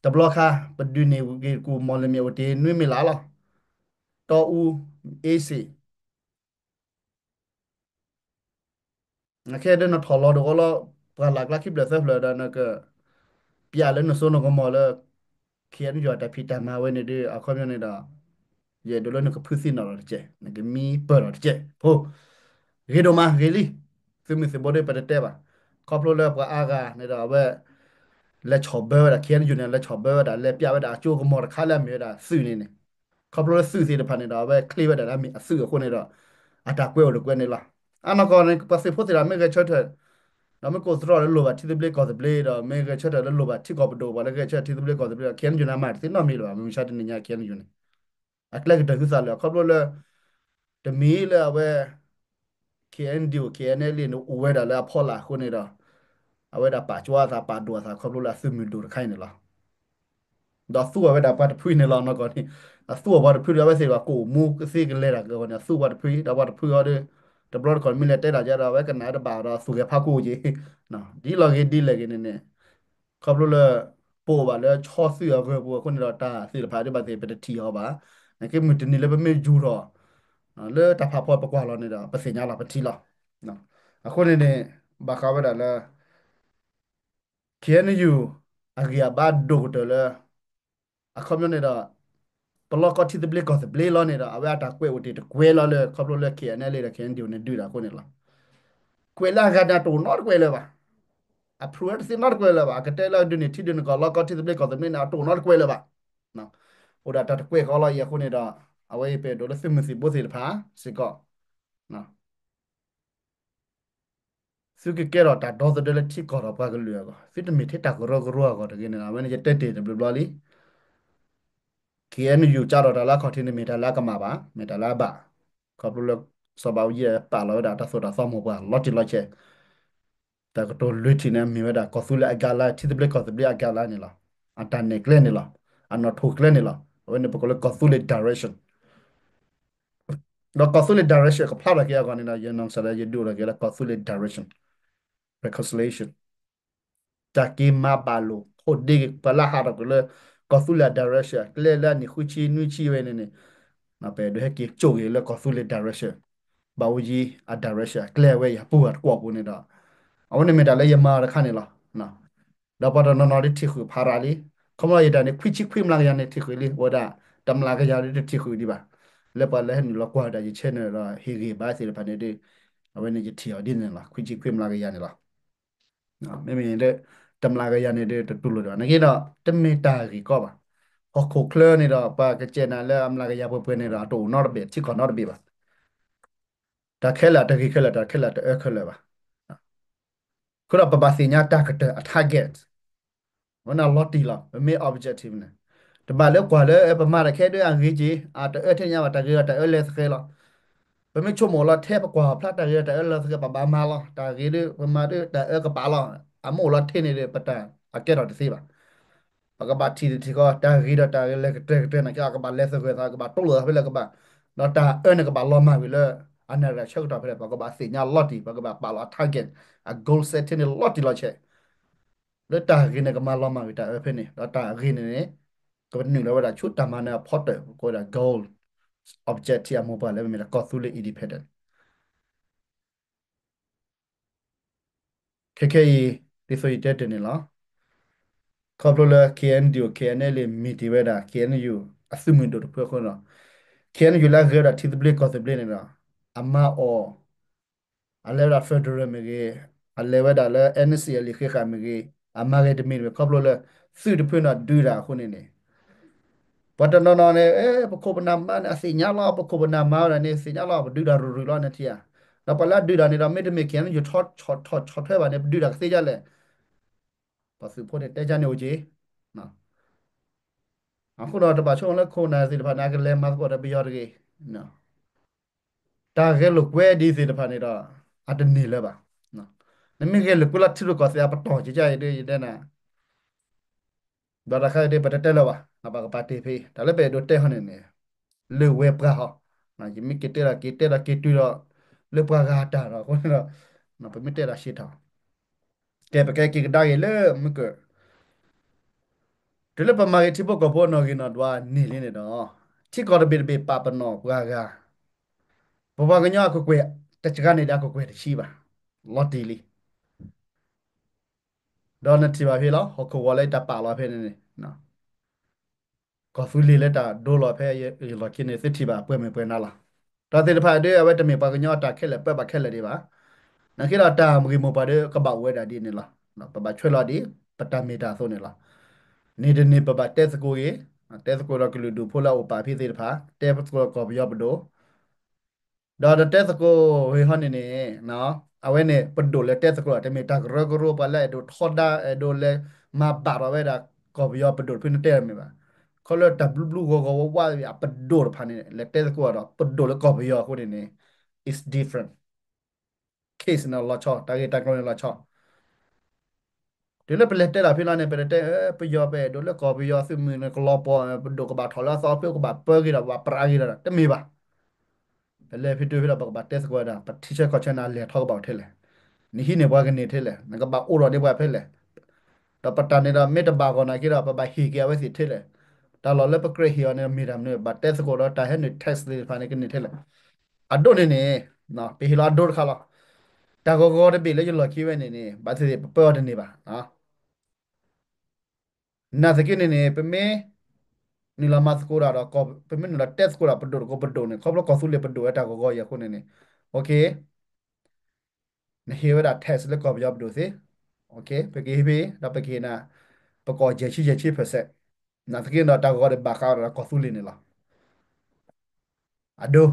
တဘျီခါ ပဒုးန့ၢ်ဂ့ၢ်တကူၣ် မီၢ်လမ့ၣ်အိၣ်တ့ၢ်နွံမ့ၢ်လးလီၤ. တီအူ အ့စ့ၣ် နခဲဒၣ်နထီၣ်လီၤတဂီၤလီၤ ပှၢ်လၢ်ကျါခံဖျၢၣ်သၢဖျၢၣ်ဒီး နက ပျဲလၢနစိနကမီၤလၢ ခ့ၣ်အဲၣ်ယူၣ် တၢ်ဖံးတၢ်မၤဝဲန့ၣ်ဒီး အခီပညီန့ၣ်ဒီး ယအဲၣ်ဒိးလၢနကဖုသံနီၣ်ဒီးတကဲး နကမံပၢၢ်ဒီးတကဲးဖိ ဂ့ၤဒိၣ်မးဂ့ၤလံ. သုးမုၢ်သံၣ်ဘိဒီးပတတဲဘၣ်. ခီဖျိလၢပှၤအါဂၤန့ၣ်ဒီး အဝဲ လဲၤဆီၣ်ဘၢဝဲဒၣ် ခ့ၣ်အဲၣ်ယူၣ်န့ၣ် လဲၤဆီၣ်ဘၢဝဲဒၣ် လဲၤပျဲဝဲဒၣ်အစိကမီၤတခါလၢအမ့ၢ်ဝဲဒၣ်သုးန့ၣ်န့ၣ် ခီဖျိလၢသုးသ့ၣ်တဖၣ်န့ၣ်ဒီး အဝဲချ့ဝဲဒၣ်လၢအမ့ၢ်အသုးအဃိန့ၣ်ဒီး အတၢ်ကွဲးအိၣ်တကွဲးန့ၣ်လီၤ. အနီၢ်ကီၢ်န့ၣ် ပှၤသုးဖိသ့ၣ်တဖၣ်မ့ၢ်ဂဲၤဆၢထၢၣ် ဒီးမ့ၢ်ကိးသတြီလၢလိၣ်ဘၣ်ထံသဘျ့ကီၢ်သဘျ့ဒီး မ့ၢ်ဂဲၤဆၢထၢၣ်လၢလိၣ်ဘၣ်ထံကီၢ်ပဒိၣ်ပှၤလၢဂဲၤဆၢထၢၣ်ထံသဘျ့ကီၢ်သဘျ့ဒီး ခ့ၣ်အဲၣ်ယူၣ်န့ၣ် အမၤတသ့နီတမံၤလၢၤဘၣ်. မုၢ်မဆါတနံၤညါ ခ့ၣ်အဲၣ်ယူၣ်န့ၣ် အကျဲကတၢၢ်ဟုသးလၢာ် ခီဖျိလၢ တမံၤလၢအဝဲ ခ့ၣ်အဲၣ်ယူၣ် ခ့ၣ်အဲၣ်ယူၣ်န့ၣ် အိၣ်ဝဲဒၣ်လၢအဖီလာ်အဃိန့ၣ်ဒီး အဝဲဒၣ်ပာ်ကၠွအသးပာ်ဒိၣ်အသးခီဖျိလၢအသုးမုၢ်ဒိၣ်တခါအံၤန့ၣ်လီၤ. ဒီးသူအီၤဝဲဒၣ်ပှၤတဖုန့ၣ်လီၤ. နီၢ်ကီၢ်န့ၣ် အသူအီၤပှၤတဖုဒီး အဝဲသ့ၣ်တဖၣ်ကအိၣ်မူကသ့ကလဲၤတၢ်ကဂီၤန့ၣ် အသူပှၤတဖု ဒီးပှၤတဖုအီၤဒီး တဘျီတခီၣ်မ့ၢ်လဲၤတဲတၢ်ကဒီး အဝဲကနၣ်တဘၣ်ဒီးသူၣ်ဂဲၤဖးကိၣ်က့ၤ ဒ်လီၤဂ့ၤဒ်လဲၣ်ဂ့ၤန့ၣ်န့ၣ် ခီဖျိလၢ ပအိၣ်ဘၣ်လၢဆီသုးအဂၢၢ်ပူၤအဃိန့ၣ်ဒီး တၢ်သ့ၣ်တဖၣ်ဒ်ဘၣ်သ့ၣ် ပတထံၣ်အီၤဘၣ်. နကမ့ၢ်တနံၤလၢပမ့ၢ်ယူၤထီၣ် လၢတၢ်ဖးဖီပကွၢ်လီၤန့ၣ်ဒီး ပသ့ၣ်ညါလီၤ ပထံၣ်လီၤ. အဃိန့ၣ်န့ၣ် ဘၣ်ဃးဝဲဒၣ်လၢ ခ့ၣ်အဲၣ်ယူၣ် အဂံၢ်အဘါဒိၣ်ကတၢၢ်လၢ အခီပညီန့ၣ်ဒီး ပလီၢ်ကီၢ်ထံသဘျ့ကီၢ်သဘျ့လီၤန့ၣ်ဒီး အဝဲအတၢ်ကွဲးအိၣ်တ့ၢ်တကွဲးလီၤလၢ ခီဖျိလၢ ခ့ၣ်အဲၣ်ယူၣ် ဒီး ခ့ၣ်အဲၣ်ယူၣ်န့ၣ် ဒုးတၢ်အဃိန့ၣ်လီၤ. ကွဲးလၢအဂၤန့ၣ် အတအိၣ်နီတကွဲးလၢၤဘၣ်. အဖျိတသ့နီတကွဲးလၢၤဘၣ်. အကတဲလၢဒုးန့ၢ်ထံဒုးန့ၢ်ကီၢ်လီၢ်ကီၢ်ထံသဘျ့ကီၢ်သဘျ့န့ၣ် အတအိၣ်နီတကွဲးလၢၤဘၣ်. အိၣ်ဒၣ်တၢ်တကွဲးဃီလီၤအံၤအဃိန့ၣ်ဒီး အဝဲအံၤပအဲၣ်ဒိးလၢသုးမုၢ်သံၣ်ဘိသ့ၣ်တဖၣ်စ့ၢ်ကီး သုကကဲထီၣ်တၢ်ဒီသဒၢလၢထံကီၢ်ဒီးပှၤကလုာ်အဂီၢ်, သုတမ့ၢ်ထဲတၢ်ကရၢကရိအဂီၢ်တဂ့ၤန့ၣ်လီၤ. အဝဲန့ၣ်ယတဲတ့ၢ်တဘျီဘျီလံ. ခ့ၣ်အဲၣ်ယူၣ် ကးထီၣ်တၢ်လၢအခီၣ်ထံးန့ၣ် မ့ၢ်တၢ်လၢအကမၣ်ဘၣ်, မ့ၢ်တၢ်လၢအဘၣ်. ခီဖျိလၢ စီၤဘးအူကၠံပာ်လီၤဝဲဒၣ်တၢ်သိၣ်တၢ်သီမိၢ်ပှၢ်လီၤတံၢ်လီၤဆဲး တၢ်ကတိၤလွံၢ်ထံၣ်န့ၣ် မ့ၢ်ဝဲဒၣ်ကီၢ်သူလ့ၤအကၤလါ, ထံသဘျ့ကီၢ်သဘျ့အကၤလါန့ၣ်လီၤ. အတၢ်နဲၣ်ကျဲန့ၣ်လီၤ. အနီၣ်ထိၣ်ကျဲန့ၣ်လီၤ. အဝဲန့ၣ်ပကိးလၢကီၢ်သူလ့ၤ direction ဒီးကီၢ်သူလ့ၤ direction ကဖျါထီၣ်က့ၤအဂီၢ်န့ၣ်ဒီး ယနီၢ်ကစၢ်ဒၣ်ယဒုးအိၣ်ထီၣ်က့ၤလၢကီၢ်သူလ့ၤ direction, reconciliation တၢ်က့ၤမၤဘၣ်လိာ်ဖိးဒ့က့ၤ ပှၤလၢဟးထီၣ်ကွံာ်လၢ ကီၢ်သူလ့ၤအ direction အကျဲလၢအနံၣ်ဃုဆံနွံဆံဝဲန့ၣ်န့ၣ် ပအဲၣ်ဒိးဟဲက့ၤကၠိၣ်က့ၤလၢကီၢ်သူလ့ၤ direction, ဘးအူကၠံအ direction အကျဲဝဲယၤပူၤအတကွီၢ်ပူၤန့ၣ်ဒီး အဝဲန့ၣ်မ့ၢ်တၢ်လၢယမၤအီၤတခါန့ၣ်လီၤ. ဒီးပှၤတနီၤနီၤဒ်ထံၣ်ဃုာ်ဖးရၤလံ. ခီဖျိယတၢ်န့ၣ် ခွံဆံခွံမျးကယၤန့ၣ်ထံၣ်ဃုာ်လံ. အဝဲဒၣ် တမျးကယၤဒ်တထံၣ်ဃုာ်ဒံးဘၣ်. လၢပှၤလၢဟဲနုာ်လီၤကွၢ်ဝဲဒၣ်ယ channel ဒီးဟ့ၣ်ဂံၢ်ဘါသ့ၣ်တဖၣ်န့ၣ်ဒီး အဝဲန့ၣ်ယထံၣ်အီၤဒ်န့ၣ်လီၤ. ခွံဆံခွံမျးကယၤန့ၣ်လီၤ. မ့မ့ၢ်လၢ တမျးကယၤန့ၣ်ဒီးတတူၢ်လိာ်ဒံးဘၣ်. နာ်က့ဒီး တမ့ၢ်တၢ်ဂ့ၢ်ကီဘၣ်. ဟီၣ်ခိၣ်ချၢန့ၣ်ဒီး ပှၤကစဲးနၤလၢအမျးကယၤပှဲၤပှဲၤန့ၣ်ဒီး အတအိၣ်နီတဘ့ၣ် ထံကီၢ်နီတဘ့ၣ်ဘၣ်. တၢ်ခဲလၢာ်တဂ့ၤခဲလၢာ် တၢ်ခဲလၢာ်တအၢခဲလၢာ်ဘၣ်. အဃိဒီးပဘၣ်သ့ၣ်ညါတၢ်ကတၢၢ်အ target ဝဲန့ၣ်လီၤတံၢ်လီၤ ပမ့ၢ် objective န့ၣ်, တဘၣ်လၢကွၢ်လၢပမၤတၢ်ခဲဒၣ်အဂ့ၤက့ၤ အတအၢထဲညါဘၣ် တၢ်ဂ့ၤဒီးတၢ်အၢလဲၤသဃဲၤလီၤ. ပမ့ၢ်ဆိကမိၣ်လီၤထဲပကွၢ်ဖျါတၢ်ဂ့ၤဒီးတၢ်အၢလဲၤသဃဲၤ ပဘၣ်မၤလီၤ တၢ်ဂ့ၤဒီးပမၤဒီးတၢ်အၢကပာ်လီၤ. အမ့ၢ်အိၣ်လီၤထဲန့ၣ်ဒီး ပတၢ်အကဲထီၣ်တသ့ဘၣ်. ပကဘၣ်ထံၣ်တထံၣ်ဃီ တၢ်ဂ့ၤဒီးတၢ်လဲၤကတၢၢ်ကတၢၢ်န့ၣ်က့ ကဘၣ်လဲၤသဃဲၤသး ကဘၣ်တိလိာ်သးဖဲလဲၣ်ကဘၣ်, ဒီးတၢ်အၢန့ၣ်ကဘၣ်လီၤမၢ်ကွံာ်လၢ အနၣ်ရံၣ်ဆၢကတီၢ်ဖဲလဲၣ် ပကဘၣ်သ့ၣ်ညါလီၤတံၢ် ပကဘၣ်ပာ်လီၤ target အ goal setting န့ၣ်လီၤတံၢ်လီၤဆဲး လၢတၢ်ဂ့ၤန့ၣ်ကမၤလီၤမၢ်ကွံာ်တၢ်အၢဖဲန့ၣ် ဒီးတၢ်ဂ့ၤန့ၣ်န့ၣ် ကနုာ်လီၤဝဲဒၣ်ဆူတၢ်မၤနၢၤအဖီတၢၣ် ကိးဝဲဒၣ် goal objective အမိၢ်ပှၢ်လၢမ့ၢ်ဒၣ်ကီၢ်သူလ့ၤ independent ခဲခဲအံၤ ဒ်သိးယတဲတ့ၢ်န့ၣ်လီၤ. ခီဖျိလၢ K N D O K N L A မ့ၢ်တ့ၢ်ဝဲဒၣ် K N U အသုးမုၢ်ဒိၣ်တဖုအဃိဒီး K N U လၢအဂဲၤဝဲဒၣ်ထံသဘျ့ကီၢ်သဘျ့န့ၣ်ဒီး အမၤအီၣ် အလဲၤဝဲဒၣ် federal မ့ၢ်ဂ့ၤ, အလဲၤဝဲဒၣ်လၢ N C L A ဃ့ဃာ်မ့ၢ်ဂ့ၤ, အမၤဂ့ၤတမံၤမ့ၢ် ခီဖျိလၢ သုးတဖုန့ၣ်ဒုးတၢ်အဃိန့ၣ်န့ၣ် ပှၤတနီၤနီၤန့ၣ် ပခိၣ်ပနၢ်မၤန့ၣ် အသ့ၣ်ညါလီၤ ပခိၣ်ပနၢ်မၤဝဲဒၣ်န့ၣ် သ့ၣ်ညါလီၤ ပဒုးတၢ်ရုၢ်ရုၢ်လီၤန့ၣ်ထံၣ်ဧါ. ဒီးပှၤလၢအဒုးတၢ်န့ၣ်ဒီး မ့တမ့ၢ် K N U ဆီၣ်ထွဲဘၣ်န့ၣ် ပဒုးတၢ်ကသ့ဒ်လဲၣ်. ပှၤသုးဖိန့ၣ်တဲကန့ၣ်အိၣ်က့ၤ အဃိဒီးတဘၣ်ဆိကမိၣ်လၢခိၣ်နၢ်သ့ၣ်တဖၣ်န့ၣ် အကလဲၤမၤသကိးဒီးပယီၤတဂ့ၤ. တၢ်ဂဲၤလိာ်ကွဲဒ်သ့ၣ်တဖၣ်န့ၣ်ဒီး အတန့ၢ်လၢၤဘၣ်. နမ့ၢ်ဂဲၤလိာ်ကွဲလၢထံရူၢ်ကီၢ်သဲးအပတီၢ်ကကယတဲနၤ ဒီးတခါအံၤဒ်ပတတဲလၢၤဘၣ်, ပကပာ်တ့ၢ်ဖဲ တၢ်လၢပအဲၣ်ဒိးတဲဟီန့ၣ်န့ၣ် လၢဝဲပှၤဟီ, ယမ့ၢ်က့ၤတဲဒီးက့ၤတဲဒီးက့ၤတုၤဒီး လၢပှၤဂၤတၢ်ဒီးအဃိန့ၣ်ဒီး ပမ့ၢ်တဲတၢ်ရှဲထီၣ်, ကဲပကဲက့ၤကဒါက့ၤလၢမုၢ်ကၢၢ် တုၤလၢပမၤဂ့ၤထံဖိကီၢ်ဖိနီၣ်ဂံၢ်နီၣ်ဒွးန့ၢ်လံန့ၣ်ဒီး ထံကီၢ်တဘ့ၣ်တဘ့ၣ်ပာ်ပနီၣ်ပှၤဂၤ, ပပှၤကညီအကကွဲၢ် တစှၤန့ၣ်ဒီးအကကွဲၢ်တဆံဘၣ်, လီၤတံၢ်လံ. ဒီးနထံၣ်ဘၣ်ဖဲလီၤ ဟီၣ်ခိၣ်ဂီၤလၢတၢ်ပာ်လီၤဖဲန့ၣ်န့ၣ် ကီၢ်သူလ့ၤလၢတၢ်ဒိလီၤဖဲယလီၢ်ခံန့ၣ် သုထံၣ်ဘၣ်ပှဲၤမဲာ်ပှဲၤနါလီၤ. တၢ်သ့ၣ်တဖၣ်ဒီး အဝဲတမ့ၢ်ပှၤကညီအတၢ်ခဲလၢာ်ပၢဘၣ်ခဲလၢာ်ဒံးဘၣ်. နာ်က့ဒီးတၢ်မဂ့ၢ်မိၢ်ပှၢ်ဒီးကဘၣ်အိၣ်ဝဲဒၣ်ဒ်န့ၣ်လီၤ. ပဘၣ်ဆွဲလီၤဒ် ပတၢ်မ့ၢ်တၢ်အသိးန့ၣ်လီၤ. န့ၣ်တန့ၢ်ပဘၣ်တဲသကိးဂ့ၤ, တဲသကိးဒီးကလုာ်ဒူၣ်ဖိလၢအအိၣ်ပာ်ဖဲသ့ၣ်တဖၣ်, တဲသကိးဒီးကီၢ်ပယီၤပဒိၣ် ဒီးတတဲသကိးဂ့ၤဟီန့ၣ်န့ၣ်, အဝဲန့ၣ် ပဒိၣ်လၢတဲသကိးဒီး တမ့ၢ်တၢ်ကရၢကရိပှၤလၢအဲၣ်ဒိးထီဒါ အဲၣ်ဒိးလဲၤမၤဘၣ်ထီၣ်ဝဲဒၣ် ကီၢ်ပယီၤပဒိၣ်တဖုန့ၣ်တဲတမ့ၢ်ဘၣ်. ခီလၢတၢ်ဘျုးဘျုးဂီၤဂီၤဝါဝါအပဒိၣ်တဖၣ်န့ၣ် လဲၤတဲသကိးဒီး ပဒိၣ်လၢကီၢ်ပယီၤအဃိန့ၣ်န့ၣ် it's different case န့ၣ်လီၤဆီ တၢ်ဂ့ၢ်တၢ်ကျိၤန့ၣ်လီၤဆီ တုၤလၢပလဲၤတဲတၢ်ဖဲလီၤန့ၣ် ပတတဲ ပယီၤပအဲၣ်ဒိးလၢကီၢ်ပယီၤ သုးမုၢ်န့ၣ်ကလီၤပှီၢ် ပဒိၣ်ကဘၣ်ထီၣ်လၢအသီဖဲ ကဘၣ်ပၢက့ၤဒီး ပဘၣ်ပြးက့ၤဒီး တမ့ၢ်ဘၣ်. ပလဲၤဖဲတုၤဖဲဒီး ပကဘၣ်တဲသကိးဝဲဒၣ် ပထံဆၢကီၢ်ဆၢန့ၣ် အလဲၤထီၣ်ကဘၣ်အိၣ်ထဲလဲၣ်, နဟံးန့ၢ်ပှၤကန့ၢ်ထဲလဲၣ်, နကဘၣ်အိၣ်ဒီးန့ၢ်ပှၤဖဲလဲၣ်. ဒီးပတၢ်န့ၣ်ဒီး မ့ၢ်တဘၣ်ဂီၢ်နာ်က့ဒီး ပဘၣ်ဟ့ၣ်က့ၤအဝဲသ့ၣ်ထဲလဲၣ်. တၢ်လီၢ်လၢပကြၢးဟ့ၣ်အီၤန့ၣ် မ့ၢ်တၢ်မနုၤ ဘၣ်တဲသကိးဒီး တၢ်ဟဲနုာ် tax သ့ၣ်တဖၣ်န့ၣ် ကန့ၢ်ထဲလဲၣ်. အဒိန့ၣ်န့ၣ် ပဟ့ၣ်လီၤအဒိတခါလီၤ. တၢ်ဂီၤဂီၤတဘ့ၣ်လၢယလီၢ်ခံဝဲန့ၣ်န့ၣ် ဘၣ်သ့ၣ်သ့ၣ်ပပၢအီၤတန့ၢ်ဘၣ်. နာ်သက့န့ၣ်န့ၣ် ပမ့ၢ်နုာ်လီၤမၤသကိးတၢ်ဒီး ပမ့ၢ်နုာ်လီၤတဲသကိးတၢ်ပဒိၣ်တကိးပဒိၣ်န့ၣ် ခီဖျိကီၢ်သူလ့ၤပဒိၣ်ဝဲတၢ်ဂီၤဂီၤအံၤအဃိန့ၣ်န့ၣ် နဟ့ၣ်ဝဲဒၣ် tax လၢကီၢ်ပယီၤပဒိၣ်သ့, ပကဟ့ၣ်ဖဲ ဒီးပကဟ့ၣ်နၤ ပကီၢ်ယဲၢ်ဆံယဲၢ်ဆံ percent, နာ်သက့ဒီးတၢ်ဂီၤဂီၤဒီးဘၣ်ဃးဒီးကီၢ်သူလ့ၤန့ၣ်လီၤ. အဒိ,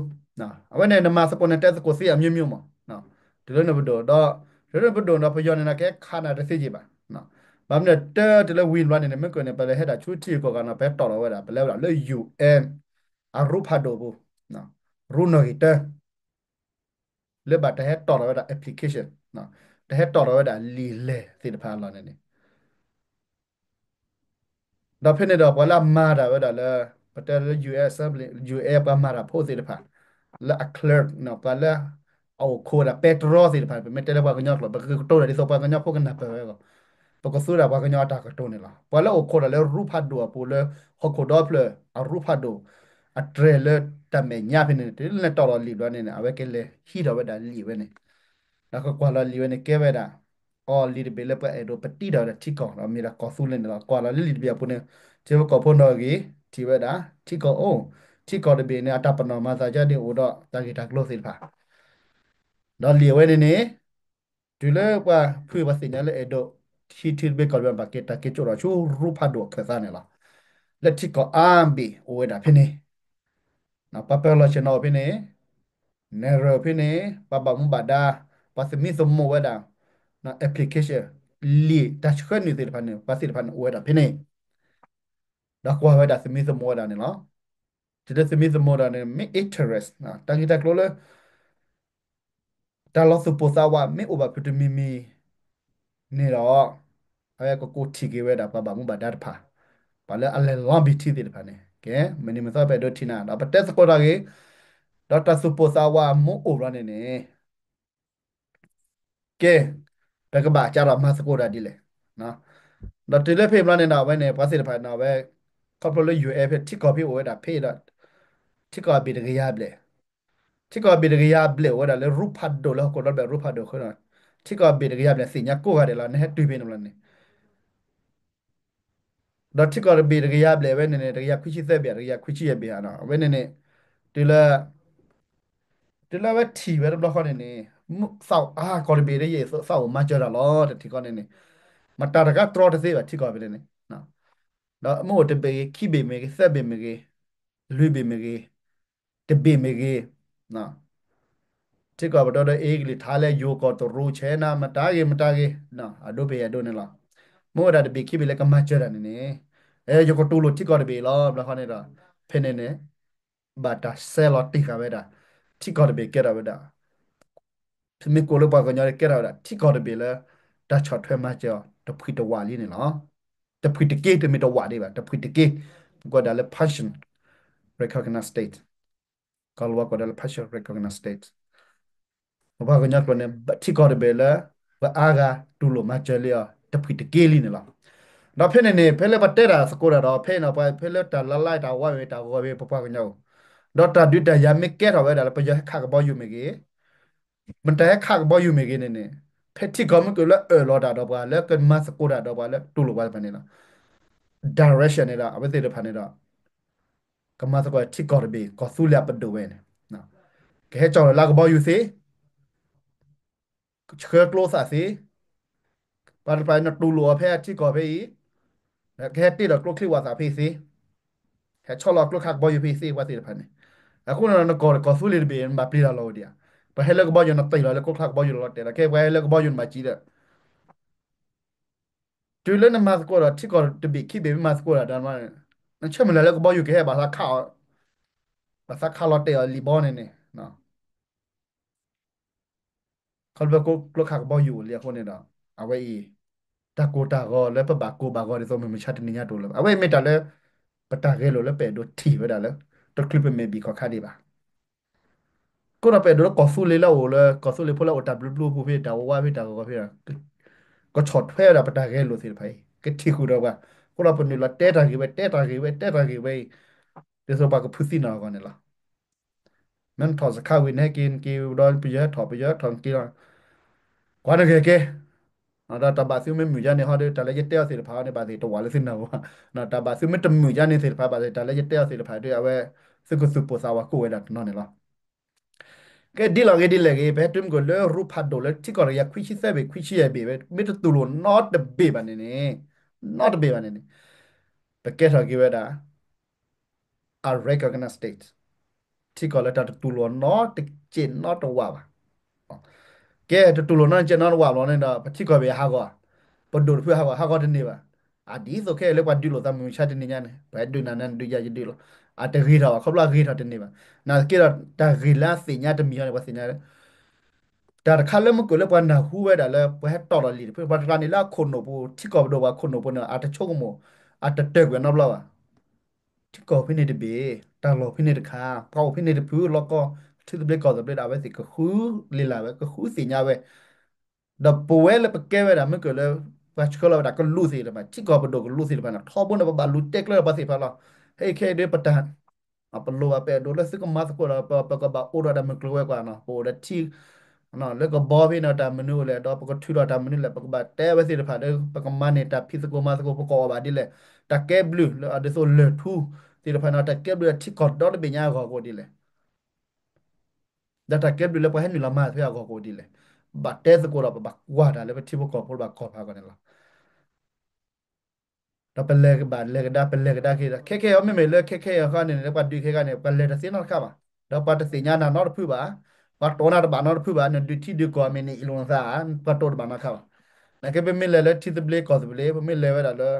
အဝဲန့ၣ်နမၤသကိးနတဲသကိးသ့အမျိုးမျိုးမး, တုၤလၢနပဒိၣ်ဒီး တုၤလၢနပဒိၣ်ဒီးပယီၤန့ၣ် နကဲခးနၤတသ့က့ၤဘၣ်. ဘၣ်မနုၤတၢ်တုၤလၢဝံၤဘျီန့ၣ်န့ၣ် မ့ၢ်ကၢၢ်န့ၣ် ပလဲၤဟဲဒၣ်ဆူထံဂုၤကီၢ်ဂၤန့ၣ် ပဟဲတီၣ်လီၤဝဲဒၣ် ပလဲၤဝဲဒၣ်လၢ U N အရူဖးဒိၣ်ပူၤ, ရူနီၣ်ဂံၢ်တၢ လၢဘၣ်တၢ်ဟဲတီၣ်လီၤဝဲဒၣ် application, တၢ်ဟဲတီၣ်လီၤဝဲဒၣ်လံာ်လဲၢ်သ့ၣ်တဖၣ်အလီၢ်န့ၣ်န့ၣ် ဒီးဖဲန့ၣ်ဒီးပှၤလၢအမၤတၢ်ဝဲဒၣ်လၢ ပတဲလၢ U S Assembly, U S ပှၤမၤတၢ်ဖိသ့ၣ်တဖၣ် လၢအ clerk ပှၤလၢအအိၣ်ခိးဝဲဒၣ်ပဲတြီသ့ၣ်တဖၣ် ပမ့ၢ်တဲလၢပှၤကညီကျိာ် ပကကတိၤတၢ်ဒ်သိးပှၤကညီဖိကနၢ်ပၢၢ်ဝဲအဂီၢ်, ပကသူဝဲဒၣ်ပှၤကညီအတၢ်ကတိၤန့ၣ်လီၤ. ပှၤလၢအိၣ်ခိးတၢ်လၢရူဖးဒိၣ်အပူၤလၢ ဟီၣ်ခိၣ်ဒီဖျၢၣ်အရူဖးဒိၣ် အတြဲၤလၢတၢ်မဲာ်ညါဖဲန့ၣ် တုၤလၢတီၣ်လီၤလံာ်ဘျီန့ၣ်န့ၣ် အဝဲကလဲၤဟံးထီၣ်ဝဲဒၣ်လံာ်ဝဲန့ၣ် ဒီးကကွၢ်လီၤလံာ်ဝဲန့ၣ် ကဲဝဲဒၣ် အီၤလံာ်တဘ့ၣ်လၢပှၤအဲၣ်ဒိးပတံထီၣ်ဝဲဒၣ်ထံကီၢ်ဒီးမ့ၢ်ဒၣ်ကီၢ်သူလ့ၤန့ၣ်လီၤ. ကွၢ်လီၤလၢလံာ်တဘ့ၣ်အပူၤန့ၣ် ထံဖိကီၢ်ဖိနီၣ်ဂံၢ် ထံၣ်ဝဲဒၣ် ထံကီၢ်အိၣ်, ထံကီၢ်တဘ့ၣ်န့ၣ် အတၢ်ပနီၣ်မၤသးဒ်န့ၣ်အိၣ်ဒီးတၢ်ဂ့ၢ်တၢ်ကျိၤသ့ၣ်တဖၣ် ဒီးလံာ်ဝဲန့ၣ်န့ၣ် တုၤလၢပှၤဖုပှၤသ့ၣ်ညါလၢအဲၣ်ဒိး ထံထံတဘ့ၣ်ကီၢ်တဘ့ၣ်ဘၣ်က့ၤတၢ်က့ၤကၠိၣ်ဒီးဆူရူဖးဒိၣ်အခၢၣ်သးန့ၣ်လီၤ. လၢထံကီၢ်အါဘ့ၣ်အိၣ်ဝဲဒၣ်ဖဲန့ၣ် ပှၤပၢၤလီၢ်ဆ့ၣ်နီၤအိၣ်ဖဲန့ၣ်, နဲၣ်ရွဲၣ်အိၣ်ဖဲန့ၣ်, ပှၤဘၣ်မူဘၣ်ဒါ, ပှၤသမံသမိးဝဲဒၣ်, ပ application လံာ်တၢ်ဆှၢနုာ်သ့ၣ်တဖၣ်န့ၣ် ပှၤသ့ၣ်တဖၣ်န့ၣ်အိၣ်ဝဲဒၣ်ဖဲန့ၣ် ဒီးကွၢ်ဝဲဒၣ်သမံသမိးဝဲဒၣ်န့ၣ်လီၤ. တုၤလၢသမံသမိးဒၣ်န့ၣ် မ့ၢ် interest တၢ်ဂ့ၢ်တၢ်ကျိၤလၢ တၢ်လီၤသူၣ်ပိၢ်သးဝးမ့ၢ်အိၣ်ဘၣ်ဖုတမံၤမံၤန့ၣ်ဒီး အဝဲကကိးထံၣ်က့ၤဝဲဒၣ်ပှၤဘၣ်မူဘၣ်ဒါတဖၣ် ပှၤလၢအလဲၤလီဘံၣ်ထံသ့ၣ်တဖၣ်န့ၣ် ကဲ မုၢ်နံၤမုၢ်သီပအဲၣ်ဒိးထံၣ်နၤ ဒီးပတဲသကိးတၢ်ဂ့ၢ် ဒီးတၢ်သူၣ်ပိၢ်သးဝးမ့ၢ်အိၣ်ဘျီန့ၣ်န့ၣ် ကဲ ပကဘၣ်ကးထီၣ်မၤသကိးတၢ်ဒ်လဲၣ်. ဒီးတုၤလၢဖဲဘျီန့ၣ်ဒီး အဝဲန့ၣ် ပှၤသ့ၣ်တဖၣ်န့ၣ် အဝဲ ခီဖျိလၢ ယူၢ်အဲၣ် ဖဲထံကီၢ်ဖဲအိၣ်ဝဲဒၣ်ဖဲဒီး ထံကီၢ်အဘ့ၣ်တကယၤဘျဲၣ်, ထံကီၢ်အဘ့ၣ်တကယၤဘျဲၣ်အိၣ်ဝဲဒၣ်လၢရူဖးဒိၣ်လၢဟီၣ်ခိၣ်ဒီဘ့ၣ်ရူဖးဒိၣ်အဃိဒီး ထံကီၢ်အဘ့ၣ်တကယၤဘျဲၣ်သ့ၣ်ညါကိးဂၤဒဲးလီၤ နဟဲတုၤဖဲန့ၣ်ဘျီန့ၣ် ဒီးထံကီၢ်တဘ့ၣ်တကယၤဘျဲၣ်ဝဲန့ၣ်န့ၣ် တကယၤခွံဆံသၢဘ့ၣ် တကယၤခွံဆံယဲၢ်ဘ့ၣ်ဧါနီၤ အဝဲန့ၣ်န့ၣ် တုၤလၢ တုၤလၢအဝဲထံၣ်ဝဲတဘျီဃီန့ၣ်န့ၣ် သးအိၣ်အါကီၢ်တဘ့ၣ်ဒီး ယသးအိၣ်မၤစၢၤတၢ်လီၤ တထံၣ်ကီၢ်န့ၣ်န့ၣ် မတၤတဂၤတြီတသ့ဘၣ်ထံကီၢ်ဖဲန့ၣ်န့ၣ် ဒီးမ့ၢ်အိၣ်တဘ့ၣ်ဂ့ၤ ခံဘ့ၣ်မ့ၢ်ဂ့ၤ သၢဘ့ၣ်မ့ၢ်ဂ့ၤ လွံၢ်ဘ့ၣ်မ့ၢ်ဂ့ၤ တဘ့ၣ်မ့ၢ်ဂ့ၤ ထံကီၢ်ပတီၢ်ဒီး အ့ကလံး ထါလဲ ယိၤကီၢ် တရူး ဆဲးနါ မတၤဂ့ၤမတၤဂ့ၤ အဒိပယဲၢ်ဒိန့ၣ်လီၤ. မ့ၢ်ဝဲဒၣ်တဘ့ၣ်ခံဘ့ၣ်လၢကမၤစၢၤတၢ်န့ၣ်န့ၣ် ယကတူၢ်လိာ်ထံကီၢ်တဘ့ၣ်လီၤ ဘျီဃီန့ၣ်ဒီး ဖဲန့ၣ်န့ၣ် ဘၣ်တၢ်ဆဲးလီၤတ့ၢ်ဃာ်ဝဲဒၣ် ထံကီၢ်တဘ့ၣ်ကဲထီၣ်ဝဲဒၣ် မ့ၢ်ကိးလၢပှၤကညီကဲထီၣ်ဝဲဒၣ် ထံကီၢ်တဘ့ၣ်လၢ တၢ်ဆီၣ်ထွဲမၤစၢၤအီၤ တဖှံတဝးလံန့ၣ်လီၤ. တဖှံတက့ တမ့ၢ်တဝးဒံးဘၣ် တဖှံတက့ ပကွၢ်ဒၣ်လၢ partial recognize state ကီၢ်လၤဝါကွၢ်ဒၣ်လၢ partial recognize state ပပှၤကညီကျိာ်န့ၣ် ထံကီၢ်တဘ့ၣ်လၢ ပှၤအါဂၤတူၢ်လိာ်မၤစၢၤလံအီၤ တဖှံတက့လံန့ၣ်လီၤ. ဒီးဖဲန့ၣ်န့ၣ် ဖဲလၢပတဲတၢ်သကိးတၢ်ဒီး ဖဲန့ၣ်ပှၤ ဖဲလၢတၢ်လါလါတၢ်ဝါဝဲတၢ်ဂီၤဝဲ ပပှၤကညီအိၣ် ဒီးတၢ်ဒုးတၢ်ယၤမ့ၢ်ကဲထီၣ်ဝဲဒၣ်လၢပယီၤဟဲခးကဘီယူၤမ့ၢ်ဂ့ၤ မတၤဟဲခးကဘီယူၤမ့ၢ်ဂ့ၤန့ၣ်န့ၣ် ဖဲထံကီၢ်မ့ၢ်ကလၢအၢၣ်လီၤတၢ်ဒီးပှၤ လၢကမၤသကိးတၢ်ဒီးပှၤ လၢတူၢ်လိာ်ပှၤတဖၣ်န့ၣ်ဒီး direction န့ၣ်ဒီး အဝဲသ့ၣ်တဖၣ်န့ၣ်ဒီး ကမၤသကိးထံကီၢ်တဘ့ၣ် ကီၢ်သူလ့ၤအပဒိၣ်ဝဲန့ၣ် ကဟဲကၠီၣ်လၢကဘီယူၤသ့ ဆှၢကျိသၣ်သ့ ပှၤတဖၣ်နတူၢ်လိာ်အီၤဖဲအထံကီၢ်ဖဲအံၤ ကဟဲတ့ၢ်ဒီးကျိချံဝၣ်သၣ်ဖဲအံၤသ့ ဟဲဆီလီၤကျိခးကဘီယူၤဖဲအံၤသ့ ပှၤသ့ၣ်တဖၣ်န့ၣ် အဃိန့ၣ်ဒီး နကီၢ်ကီၢ်သူလ့ၤတဘ့ၣ် နဘၣ်ပျံၤတၢ်လီၤဝဲဒံးဧါ ပှၤဟဲလၢကဘီယူၤနတ့ၢ်လီၤလၢကျိချးကဘီယူၤလီၤတဲာ်လီၤ ခဲပှၤဟဲလၢကဘီယူၤနဘၣ်စံးဒီး တုၤလၢနမၤသကိးဒီး ထံကီၢ်တဘ့ၣ်ခံဘ့ၣ်မ့ၢ်မၤသကိးဒီး နဆၢမုၢ်လၢ်လၢကဘီယူၤကဟဲဘၣ်သးခးအီၤ ဘၣ်သးခးလီၤတဲာ်အီၤလံာ်ဘီန့ၣ်န့ၣ် ခီဖျိကျိခးကဘီယူၤအိၣ်လံအဃိန့ၣ်ဒီး အဝဲအံၤ တၢ်ကိၢ်တၢ်ဂီၤလၢပဘၣ်ကိၢ်ဘၣ်ဂီၤဒ်သိးမုၢ်မဆါတနံၤညါတအိၣ်လၢၤဘၣ် အဝဲအံၤမ့ၢ်တၢ်လၢ ပတၢ်ဂဲၤလိာ်လၢပအဲၣ်ဒိးထံၣ်ဝဲဒၣ်လၢ တချုးပမဲာ်ဘၣ်ခီၣ်ခါဒံးဘၣ် အဃိဒီးပအဲၣ်ဒိးလၢကီၢ်သူလ့ၤလၢအအိၣ်လၢ ကီၢ်သူလ့ၤဖိလၢအအိၣ်တၢ်ဘျုးဘျုးဖှိၣ်ဖဲ တၢ်ဝါဝါဖဲတၢ်ဂီၤဂီၤဖဲ ကဆီၣ်ထွဲဝဲဒၣ်ပတၢ်ဂဲၤလိာ်သ့ၣ်တဖၣ်အံၤ ကထံၣ်ဃုာ်ဒီးပှၤ အဃိဒီးပနုာ်လီၤတဲတၢ်ဂ့ၢ်ဝဲ တဲတၢ်ဂ့ၢ်ဝဲ တဲတၢ်ဂ့ၢ်ဝဲအံၤ ဒ်သိးပှၤကဖုးသံနီၢ်အဂီၢ်န့ၣ်လီၤ. မ့ၢ်နထီၣ်စခါဝံၤန့ၣ် ဟဲက့ၤက့ၤဒီး ပယီၤဟဲထီၣ် ပယီၤဟဲထီၣ်က့ၤလီၤ ကွၢ်နဂဲၤကဲ ဒီးတၢ်ဘၣ်သုမ့ၢ်မုာ်ယါန့ၣ်ဟီဒီး တၢ်လၢယတဲအီၤသ့ၣ်တဖၣ်န့ၣ် ဘၣ်သ့ၣ်တဝးလၢသုနၢ်ပူၤဘၣ် တၢ်ဘၣ်သုမ့ၢ်တမုာ်ယါန့ၣ်သ့ၣ်တဖၣ် ဘၣ်သ့ၣ်တၢ်လၢယတဲအီၤသ့ၣ်တဖၣ်ဒီး အဝဲ သုကသူၣ်ပိၢ်သးဝးကိးဝဲဒၣ်တနီၤန့ၣ်လီၤ. ကဲဒ်လဲၣ်ဂ့ၤဒ်လဲၣ်ဂ့ၤ ပဟဲတုၤမုၢ်ကီၢ်လၢရူဖးဒိၣ်လၢထံကီၢ်တကယၤခွံဆံသၢဘ့ၣ် ခွံဆံယဲၢ်ဘ့ၣ်ဝဲ မ့ၢ်တတူၢ်လိာ်နီတဘ့ၣ်ဘၣ်န့ၣ်န့ၣ် နီတဘ့ၣ်ဘၣ်န့ၣ်န့ၣ် ပကဲထီၣ်က့ၤဝဲဒၣ် unrecognized state ထံကီၢ်လၢတၢ်တတူၢ်လိာ်နီတစဲးနီတဝးဘၣ်. ကဲ တတူၢ်လိာ်နီတစဲးနီတဝးဘၣ်န့ၣ်ဒီး ပထံကီၢ်ဘ့ၣ်ဟးဂီၤ ပဒိၣ်တဖုဟးဂီၤ ဟးဂီၤတန့ၢ်ဘၣ်. အဒ်သိးခဲအံၤလၢပှၤဒုးလိာ်သးမုၢ်မဆါတနံၤညါန့ၣ် ပှၤဒုးနၤနၤဒုးယၤယဒုးလီၤ. အတဂ့ၤထီၣ်ဘၣ် ခီဖျိအဂ့ၤထီၣ်တန့ၢ်ဘၣ်. နာ်သက့ဒီး တၢ်ဂ့ၢ်လၢအသ့ၣ်ညါတမံၤအီၤန့ၣ် ပှၤသ့ၣ်ညါ တၢ်တခါလၢမုၢ်ကီၢ်လၢပှၤနၢ်ဟူဝဲဒၣ်လၢ ပှၤဟဲတီၢ်လီၤလံာ်တဖု ပှၤတဂၤန့ၣ်လၢအခိၣ်နူာ်ပူၤ ထံကီၢ်ပဒိၣ်ပှၤခိၣ်နူာ်ပူၤန့ၣ် အတဆိကမိၣ် အတတၢၢ်ကွံာ်နီတဘျီဘၣ်. ထံကီၢ်ဖဲန့ၣ်တဘ့ၣ် တၢ်လီၢ်ဖဲန့ၣ်တခါ ပှၤအိၣ်ဖဲန့ၣ်တဖု လီၢ်ကီၢ် ထံသဘျ့ကီၢ်သဘျ့ဒီး အဝဲသ့ၣ်ကဃုလ့လၢ်ဝဲ ကဃုသ့ၣ်ညါဝဲ ဒီးပဝဲလၢပကဲဝဲဒၣ်မုၢ်ကီၢ်လၢ ပှၤဆှၢလီၤဝဲဒၣ်ကလူးသ့ၣ်တဖၣ် ထံကီၢ်ပဒိၣ်ကလူးသ့ၣ်တဖၣ်န့ၣ် ထီဘိန့ၣ် ပဘၣ်လူၤတဲကျၢၤပှၤသ့ၣ်တဖၣ်လီၤ. ဟဲခဲအံၤဒီးပတၢ် ပလိၣ်ဘၣ်ပအဲၣ်ဒိးလၢသုကမၤသကိးဒီး ပကဘၣ်အိၣ်ဒီးတၢ်မုၢ်ကျိၤဝဲၤကွာ်နီၤ ပအိၣ်ဒီးထံ လၢကဘီဖဲန့ၣ်တၢ်မနုၤအိၣ်လဲၣ် ဒီးပကထုးထီၣ်တၢ်မနုၤလဲၣ် ပကဘၣ်တဲဝဲသ့ၣ်တဖၣ်ဒီး ပကမၤန့ၢ်တၢ်ဖံးသကိးမၤသကိး ပကအီၣ်ဘၣ်ဒ်လဲၣ် တၢ်ကဲဘျုးလၢအဒ်သိးလၢၢ်ထူသ့ၣ်တဖၣ်န့ၣ် တၢ်ကဲဘျုးထံကီၢ်ဒီတဘ့ၣ်ညါအဂီၢ်ကအိၣ်ဒ်လဲၣ် ဒီးတၢ်ကဲဘျုးလၢပှၤဟဲနုာ်လီၤမၤထွဲအဂီၢ်ကအိၣ်ဒ်လဲၣ်. ဘၣ်တဲသကိးဒီး ပဘၣ်ကွၢ်တၢ်လၢပထံဖိကီၢ်ဖိဘၣ်ကီၢ်ဖးအဂီၢ်န့ၣ်လီၤ. ဒီးပလဲၤကဘၣ်လဲၤကဒါ ပလဲၤကဒါက့ၤဒီး ခဲခဲအံၤမ့မ့ၢ်လၢခဲခဲအံၤအခါန့ၣ် လၢပှၤဒုးခဲခါန့ၣ် ပှၤလဲၤတသ့နီတခါဘၣ်. ဒီးပှၤတသ့ၣ်ညါနၤနီတဖုဘၣ်. ပှၤတီၢ်နၤတဘၣ်နီတဖုဘၣ်. နဒုးထံဒုးကီၢ်မ့ၢ်န့ၣ်အံၤလိာ်နသးဧါ ပှၤတီၢ်တဘၣ်နီတခါဘၣ်. နာ်က့ပမ့ၢ်လဲၤလၢထံသဘျ့ကီၢ်သဘျ့ ပမ့ၢ်လဲၤဝဲဒၣ်လၢ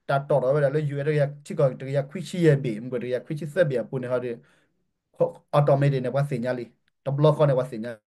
တၢ်တီၣ်ထီၣ်ဝဲဒၣ်လၢ ယူၣ်အဲၣ် ထံကီၢ်တကယၤခွံဆံယဲၢ်ဘ့ၣ် မ့ၢ်တကယၤခွံဆံသၢဘ့ၣ်အပူၤန့ၣ်ဟီဒီး automatic န့ၣ် ပှၤသ့ၣ်ညါလံ. တဘျီဃီန့ၣ် ပှၤသ့ၣ်ညါ